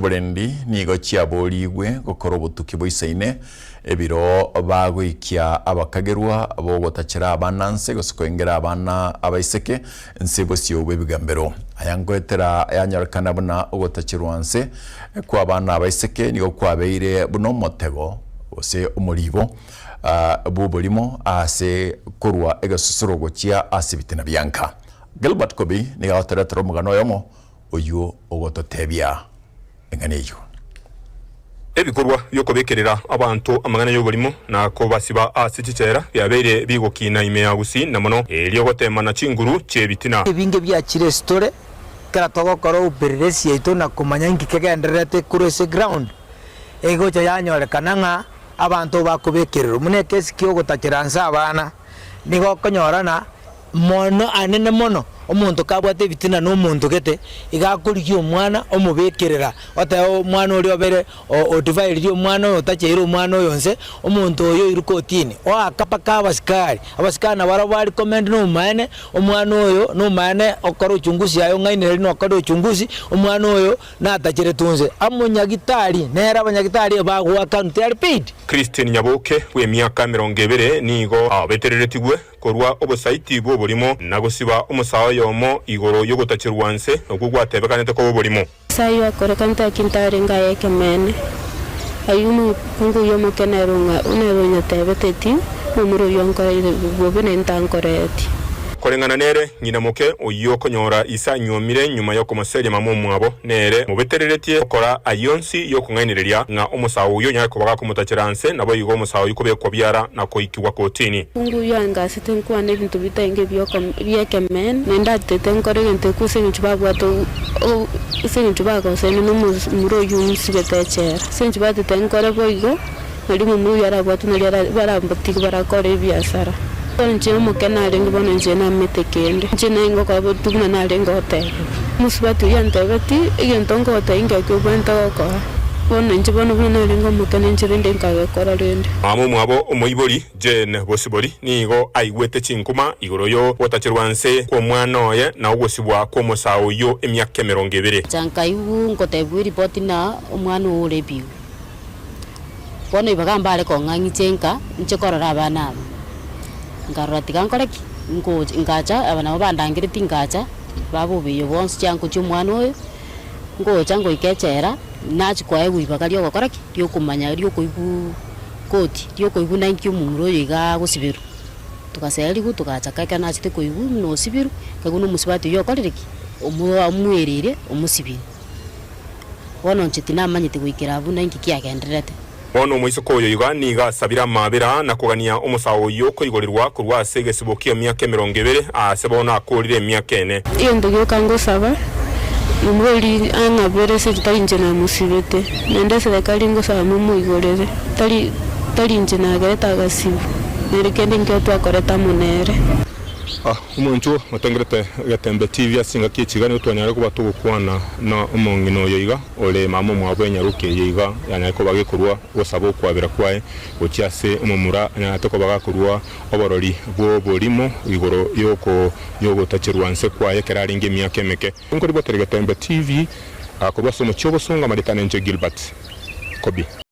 chi'oborendi nigo chiaboorigwe gokora obotuki boisaine, ebiro bagoikia abakagerwa b'ogotachera abana nse gose koengera abana abaiseke nse bosio bw'ebigambero. Aya ngoetera yanyorekana buna ogotacherwa nse kw'abana abaiseke nigo kwabeire buna omotego gose omoribo bw'oborimo ase korwa egesusuro gochia ase ebitina bianka. Gilbert Kobi nigo agotoretera omogano oyomo oyio ogototebia eng'ana eyio. Ebikorwa bi'okobekerera abanto amang'ana y'oborimo na kobasiba ase chichela biabeire bigokina ime ya Gusii na mono erio goteemana chinguru chi'ebitina. Ebinge biachire ase tore, ekero togokora upelelezi yaito na komanya inki kegendererete korwa ase ground, egocha yanyorekana ng'a abanto bakobekererwa. Buna ekesi kia ogotachera nse abana, nigo okonyora ng'a Mono anene mono, omonto kabwate ebitina nomonto gete, iga akorigia omwana omobekerera, oteba omwana oria obere odefilerie omwana oyo otacheire omwana oyo nse, omonto oyo oirwe kotini, oaka mpaka abasikari, abasikari nabarabwo ba recommend nomaene, omwana oyo nomaene okore uchunguzi yaye ong'ainereria nokore uchunguzi, omwana oyo natacheretwe nse. Amonyagitari nere abanyagitari ebagoakanwa, they are paid. Christine Nyaboke bw'emiaka emerongo ebere nigo abetereretigwe Korwa obosaiti bw'oborimo, na gosiba omosae oyomo igoro y'ogotacherwa nse, okwo gwatebekanete koba oborimo. Ase ayio akorekanete aki ntarenge ay'ekemeene, ayio omokungu oyio omoke nere nere onyetebetetie, momura oyio onkoreire bobe naende tankoreti. Koreng'ana nere, ng'ina moke oyio okonyora ise anyuomire nyuma y'okomoseria mama omwabo, nere mobetereretie gokora ayio onsi y'okong'ainereria ng'a omosae oyio onyare koba gakomotachera nse, naboigo omosae oyio kobekwa biara na koikigwa kotini. Omokungu oyio angasete nkwane ebinto bitange bi'ekemeene, naende atete nkore egento ekio ase engencho babwate ase engencho bagosaine nomomura oyio omosibete echela. Ase engencho batete nkore boigo, nario omomura oyio arabwatwe nario barambatige barakore ebiasara. Bono inche omoke narenge bono inche namete kende, inche naye ngokora botuko buna narenge gotebigwa. Omosubati oyio antebetie, egento ngogotebia inki obwenerete gokora. Bono inche bono buna narenge omoke ninche rende nkagekora rende. Mama omwabo omoibori Jane Bosibori nigo aigwete chinkuma igoro y'ogotacherwa nse kw'omwana oye na ogosibwa kw'omosae oyio emiaka emerongo ebere. Inche nkaigwa ngotebiwa eripoti ng'a omwana oo orepigwe. Bono ibaga mbare kong'a ng'iche nka, inche korora abana aba. Nkarora tiga nkore ki? Ngocha ngacha aba nabo bandangeretie ngacha, babobeire bonsi chiango chia omwana oyo, ngocha ngoika echela, nachia koegwa ibaga riogokora ki? Riokomanya riokoigwuu koti, riokoigwa naki omomura oyo iga agosiberwa. Togaserigwa togachaka ekero nachete koigwa buna osibirwe, nkaigwa na omosubati oyio okorire ki? Omo omoereire omosibire. Bono inche tinamanyete goikera abwo na inki kiagendererete. Bono omoiseke oyo iga nigo asabire amaabera na kogania omosae oyio koigorerwa korwa ase egesibo ki'emiaka emerongo ebere, aase bono akoorire emiaka ene. Egento gioka ngosaba, nomorweri ang'abere ase tari inche namosibete, naende eserekari ngosaba momoigorere, tari tari inche nagerete agasibwa, nere kende nkio twakorete amo nere. Omonto otengerete Getembe TV ase chingaki echi iga nigo twanyare koba togokwana na omong'ina oyo iga ore mama omwabo enyaroke eye iga yanyare koba gekorwa gosaba okwabera kwaye gochia ase omomura anyarete koba gakorwa oborori bw'oborimo igoro yogotacherwa nse kwaye ekero arenge emiaka emeke. Nkoribotera Getembe TV korwa ase omochie o Bosongo amaretane inche Gilbert Kobi.